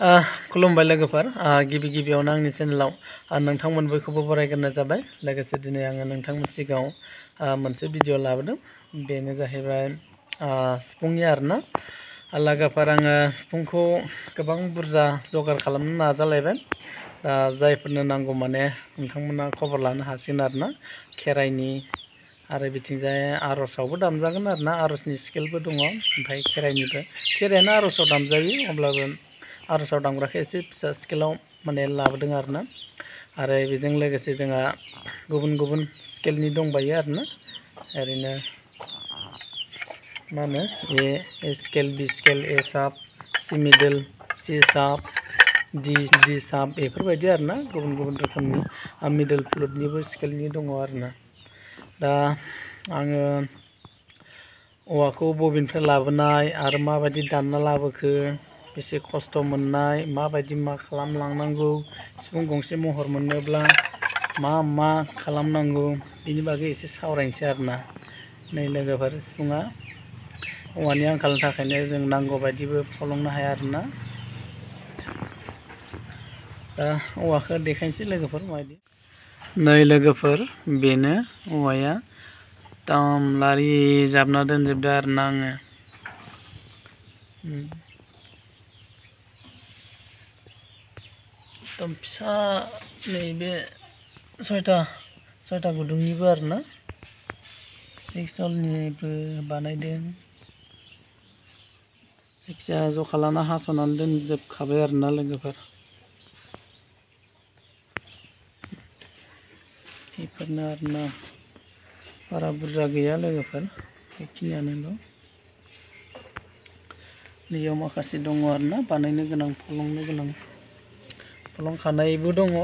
खुलुमबाय लोगोफोर गिबि गिबियावनो आंनि चेनेलाव नोंथांमोन बयखौबो बरायग्रोनाय जाबाय। लोगोसे दिनै आङो नोंथांमोननि सिगाङाव मोनसे भिडिअ लाबोदों। बेनो जाहैबाय सिफुंनि आरोना। लोगोफोर आङो सिफुंखौ गोबां बुरजा जगार खालामनो नाजालायबाय। जायफोरनो नांगौ माने नोंथांमोना खबर लानो हासिगोन आरोना। खेराइनि आरो बिथिंजाय आर'जआवबो दामजागोन आरोना। आर'जनि स्केलबो दङ, ओमफ्राय खेराइनिबो। खेराइयानो आर'जआव दामजायो, अब्लाबो आर'जआव दामग्राखौ एसे फिसा स्केलाव माने लाबोदों आरोना। आरो बेजों लोगोसे जोंहा गुबुन गुबुन स्केलनि दंबायो आरोना। ओरैनो मा होनो a scale, B scale, A sharp, C middle, C sharp, D sharp बेफोरबायदि आरोना। गुबुन गुबुन रोखोमनि मिडल फ्लुटनिबो स्केलनि दङ आरोना। दा आङो औवाखौ बबेनिफ्राय लाबोनाय आरो माबायदि दानना लाबोखो, बेसे खस्थ' मोननाय, माबायदि मा खालामलांनांगौ, सिफुं गंसे महर मोननोब्ला मा खालामनांगौ, बेनि बागै एसे सावरायनोसै आरोना। नै लोगोफोर, सिफुङा औवानि आंखालनि थाखायनो जों नांगौ बायदिबो फलंनो हाया आरोना। दा औवाखौ देखायनोसै लोगोफोर माबायदि। नै लोगोफोर, बेनो औवाया एकदम लारि जाबना दोनजोबदो आरोना आङो। एकदम फिसा नैबे सयथा गुदुंनिबो आरोना। 6 हलनिबो बानायदों। जायखिजाया जखा लाना हास'नानै दोनजोबखाबाय आरोना लोगोफोर। बेफोरनो आरोना, बारा बुरजा गैया लोगोफोर, बेखिनियानोल'। नैयाव माखासे दङ आरोना, बानायनो गोनां, फलंनो गोनां, फलंखानायबो दङ।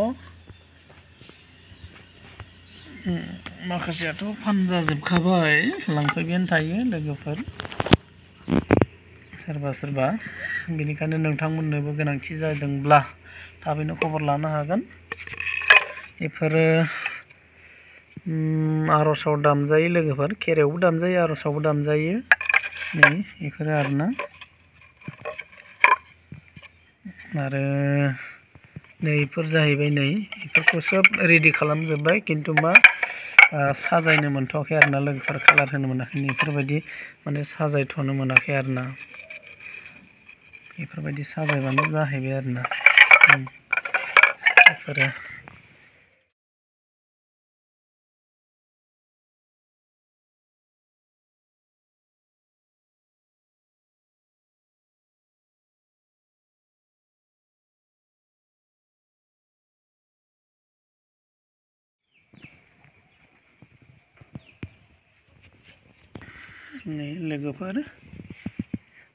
माखासेयाथ' फानजाजोबखाबाय, लांफैबायानो थायो लोगोफोर सोरबा। बेनिखायनो नोंथांमोननोबो गोनांथि जादोंब्ला थाबैनो खबर लानो हागोन। बेफोरो आर'जआव दामजायो लोगोफोर, खेराइयावबो दामजायो, आर'जआवबो दामजायो। नै बेफोरो आरोना। आरो नैफोर जाहैबाय, नै बेफोरखौ सब रेडि खालामजोब्बाय, खिन्थु मा साजायनो मोनथ'वाखै आरोना लोगोफोर, कालार होनो मोनाखै। बेफोरबायदि माने साजायथ'नो मोनाखै आरोना। बेफोरबायदि साजायबानो जाहैबाय आरोना। बेफोरो नै लोगोफोर,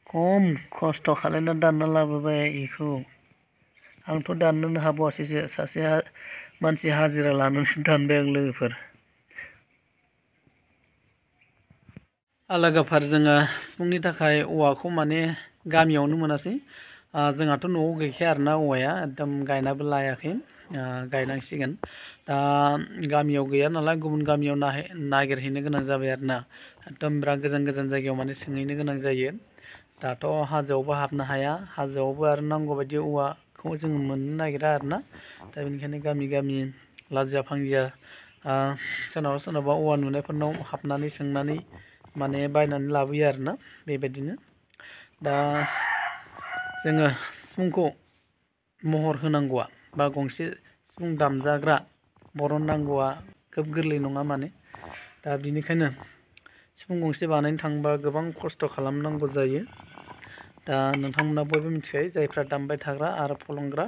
खम खस्थ' खालामना दानना लाबोबाय बेखौ। आंथ' दाननोनो हाबावासैसो, सासे मानसि हाजिरा लानानैसो दानबाय आं लोगोफोर। लोगोफोर, जोङो सिफुंनि थाखाय औवाखौ माने गामियावनो मोनासै। जोंहाथ' न'आव गैखाया आरोना औवाया, एकदम गायनाबो लायाखै, गायनांसिगोन। दा गामियाव गैया नालाय, गुबुन गामियाव नागिरहैनो गोनां जाबाय आरोना। एकदम बिराद गोजान जायगायाव माने सोंहैनो गोनां जायो। दाथ' हाजोआवबो हाबनो हाया, हाजोआवबो आरो नांगौ बायदि औवाखौ जोङो मोननो नागिरा आरोना। दा बेनिखायनो गामि लाजिया फांजिया सोरनावबा औवा नुनायफोरनाव हाबनानै सोंनानै माने बायनानै लाबोयो आरोना। बेबायदिनो दा जोङो सिफुंखौ महर होनांगौआ, बा गंसे सिफुं दामजाग्रा बरननांगौआ खोब गोरलै नङा माने। दा बिनिखायनो सिफुं गंसे बानायनो थाङोबा गोबां खस्थ' खालामनांगौ जायो। दा नोंथांमोना बयबो मिथिखायो, जायफ्रा दामबाय थाग्रा आरो फलंग्रा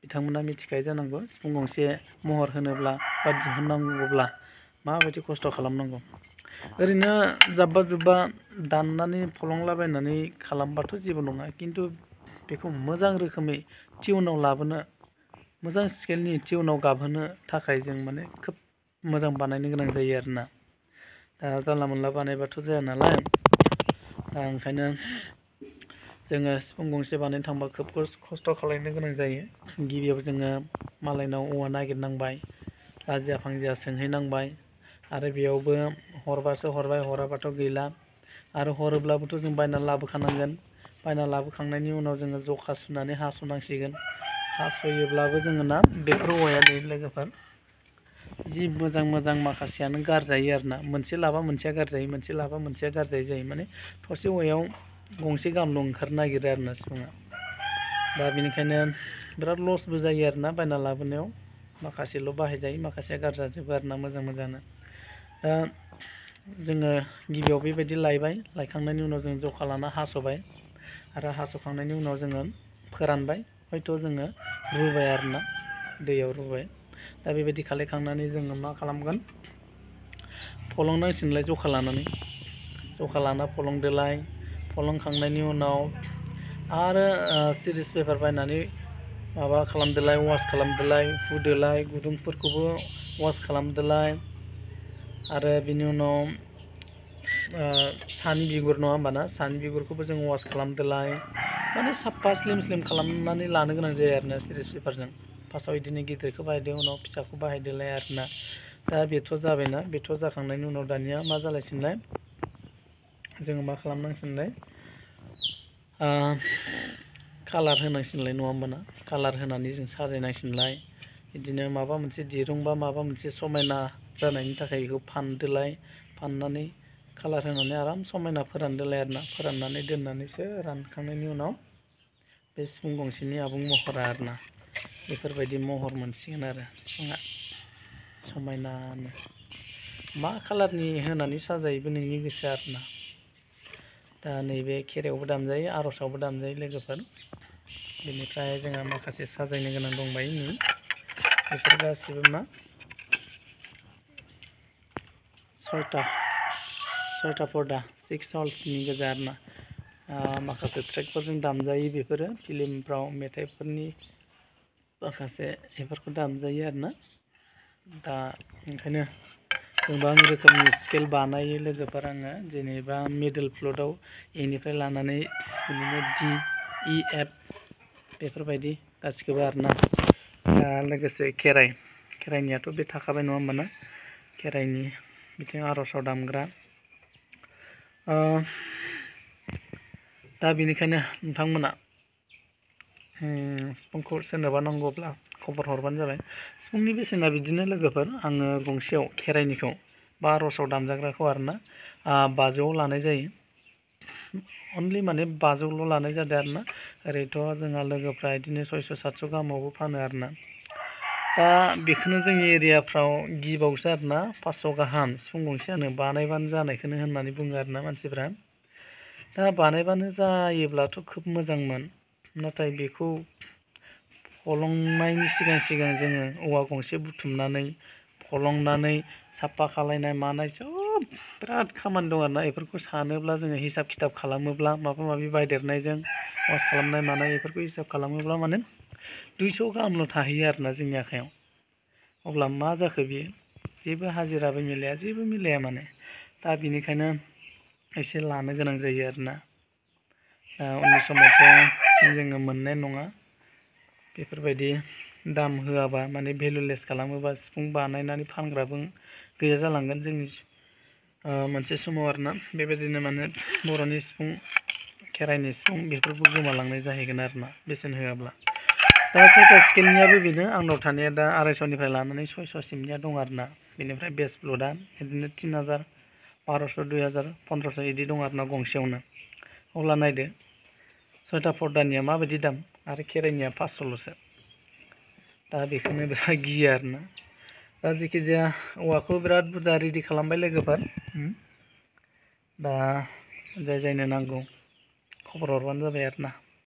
बिथांमोना मिथिखायो जानांगौ, सिफुं गंसे महर होनोब्ला बा दिहुननांगौब्ला माबायदि खस्थ' खालामनांगौ। ओरैनो जाब्बा जुब्बा दाननानै फलंलाबायनानै खालामबाथ' जेबो नङा, खिन्थु बेखौ मोजां रोखोमै टिउनाव लाबोनो, मोजां स्केलनि टिउनाव गाबहोनो थाखाय जों माने खोब मोजां बानायनो गोनां जायो आरोना। दा जानला मोनला बानायबाथ' जाया नालाय। दा ओंखायनो जोङो सिफुं गंसे बानायनो थांबा खोब खस्थ' खालामनो गोनां जायो। गिबियाव जोङो मालायनाव औवा नागिरनांबाय, लाजिया फांजिया सोंहैनांबाय, आरो बेयावबो हरबासो हरबाय, हराबाथ' गैला। आरो हरोब्लाबोथ' जों बायनानै लाबोखानांगोन, बायना लाबोखांनायनि उनाव जोङो जखा सुनानै हास'नांसिगोन। हास'योब्लाबो जोङो ना बेफोर औवाया लोगोफोर जि मोजां माखासेयानो गारजायो आरोना, मोनसे लाबा मोनसेया गारजायो, मोनसे लाबा मोनसेया गारजायै जायो। माने थरसे औवायाव गंसे गाहामल' ओंखारनो नागिरो आरोना सिफुङा। दा बेनिखायनो बिराद लसबो जायो आरोना बायना लाबोनायाव, माखासेल' बाहायजायो, माखासेया गारजाजोबो आरोना मोजांनो। दा जोङो गिबियाव बेबायदि लायबाय, लायखांनायनि उनाव जों जखा लाना हास'बाय, आरो हास'खांनायनि उनाव जोङो फोरानबाय, हयथ' जोङो रुबाय आरोना, दैयाव रुबाय। दा बेबायदि खालायखांनानै जोङो मा खालामगोन, फलंनांसिगोनलाय जखा लाना फलंदोलाय। फलंखांनायनि उनाव आरो सिरिस पेपार बायनानै माबा खालामदोलाय, वास खालामदोलाय, हुदोलाय, गुदुंफोरखौबो वास खालामदोलाय। आरो बिनि उनाव सानि बिगुर नङा होमबा ना, सानि बिगुरखौबो जों वास खालामदोलाय। माने साफा स्लिम खालामनानै लानो गोनां जायो आरोना सिरिस पेपारजों। फार्स्टआव बिदिनो गिदिरखौ बाहायदो, उनाव फिसाखौ बाहायदोलाय आरोना। दा बेथ' जाबायना, बेथ' जाखांनायनि उनाव दानिया मा जालायसिनलाय, जोङो मा खालामनांसिनलाय, कालार होनांसिनलाय नङा होमबा ना, कालार होनानै जों साजायनांसिनलाय। बिदिनो माबा मोनसे दिरुं बा माबा मोनसे समायना जानायनि थाखाय बेखौ फानदोलाय, फाननानै कालार होनानै आराम समायना फोरानदोलाय आरोना। फोराननानै दोननानैसो रानखांनायनि उनाव बे सिफुं गंसेनि आबुं महरा आरोना बेफोरबायदि महर मोनसिगोन आरो सिफुङा समायनानो। मा कालारनि होनानै साजायोबो नोंनि गोसो आरोना। दा नैबे खेराइयावबो दामजायो, आर'जावबो दामजायो लोगोफोर। बेनिफ्राय जोंहा माखासे साजायनो गोनां दंबायो नै, बेफोर गासिबो मा सयथा पर्दा 6 हल्सनि गोजा आरोना। माखासे ट्रेकफोरजों दामजायो, बेफोरो फिल्मफ्राव मेथाइफोरनि माखासे बेफोरखौ दामजायो आरोना। दा ओंखायनो गोबां रोखोमनि स्केल बानायो लोगोफोर आङो, जेनेबा मिडल फ्लुटआव एनिफ्राय लानानै बिदिनो डि, इ, एफ बेफोरबायदि गासिखौबो आरोना। लोगोसे खेराइनियाथ' बे थाखाबाय नङा होमबा ना, खेराइनि बिथिं आर'जाव दामग्रा। दा बेनिखायनो नोंथांमोना सिफुंखौ सोरनोबा नांगौब्ला खबर हरबानो जाबाय। सिफुंनि बेसेना बिदिनो लोगोफोर, आङो गंसेयाव खेराइनिखौ बा आर'जाव दामजाग्राखौ आरोना 500आव लानाय जायो। अनलि माने 500ल' लानाय जादों आरोना। ओरैथ' जोंहा लोगोफ्रा बिदिनो 600-700 गाहामावबो फानो आरोना। दा बेखौनो जोंनि एरियाफ्राव गिबावसो आरोना, 500 गाहाम सिफुं गंसेयानो बानायबानो जानायखौनो होननानै बुङो आरोना मानसिफ्रा। दा बानायबानो जायोब्लाथ' खोब मोजांमोन, नाथाय बेखौ फलंनायनि सिगां जोङो औवा गंसे बुथुमनानै फलंनानै साफा खालायनाय मानाय सब बिराद खामानि दं आरोना। बेफोरखौ सानोब्ला जोङो हिसाब खिथाब खालामोब्ला, माबा माबि बायदेरनायजों वास खालामनाय मानाय बेफोरखौ हिसाब खालामोब्ला माने 200 गाहामल' थाहैयो आरोना जोंनि आखायाव। अब्ला मा जाखो बेयो, जेबो हाजिराबो मिलाया, जेबो मिलाया माने। दा बेनिखायनो एसे लानो गोनां जायो आरोना। उननि समावथ' जोङो मोननाय नङा, बेफोरबायदि दाम होआबा, माने भेलुलेस खालामोबा सिफुं बानायनानै फानग्राबो गैया जालांगोन जोंनि मोनसे समाव आरोना। बेबायदिनो माने बर'नि सिफुं, खेराइनि सिफुं बेफोरबो गोमालांनाय जाहैगोन आरोना बेसेन होआब्ला। दा 6था स्केलनियाबो बेनो, आंनाव थानाया दा 250निफ्राय लानानै 600सिमनिया दं आरोना। बेनिफ्राय बेस फ्लुटआ बिदिनो 3000, 1200, 2000, 1500 बिदि दं आरोना गंसेयावनो। अब्ला नायदो 6था पर्दानिया माबायदि दाम, आरो खेराइनिया 500ल'सो। दा बेखौनो बिराद गियो आरोना। दा जेखिजाया औवाखौ बिराद बुरजा रेडि खालामबाय लोगोफोर। दा जायनो नांगौ खबर हरबानो जाबाय आरोना।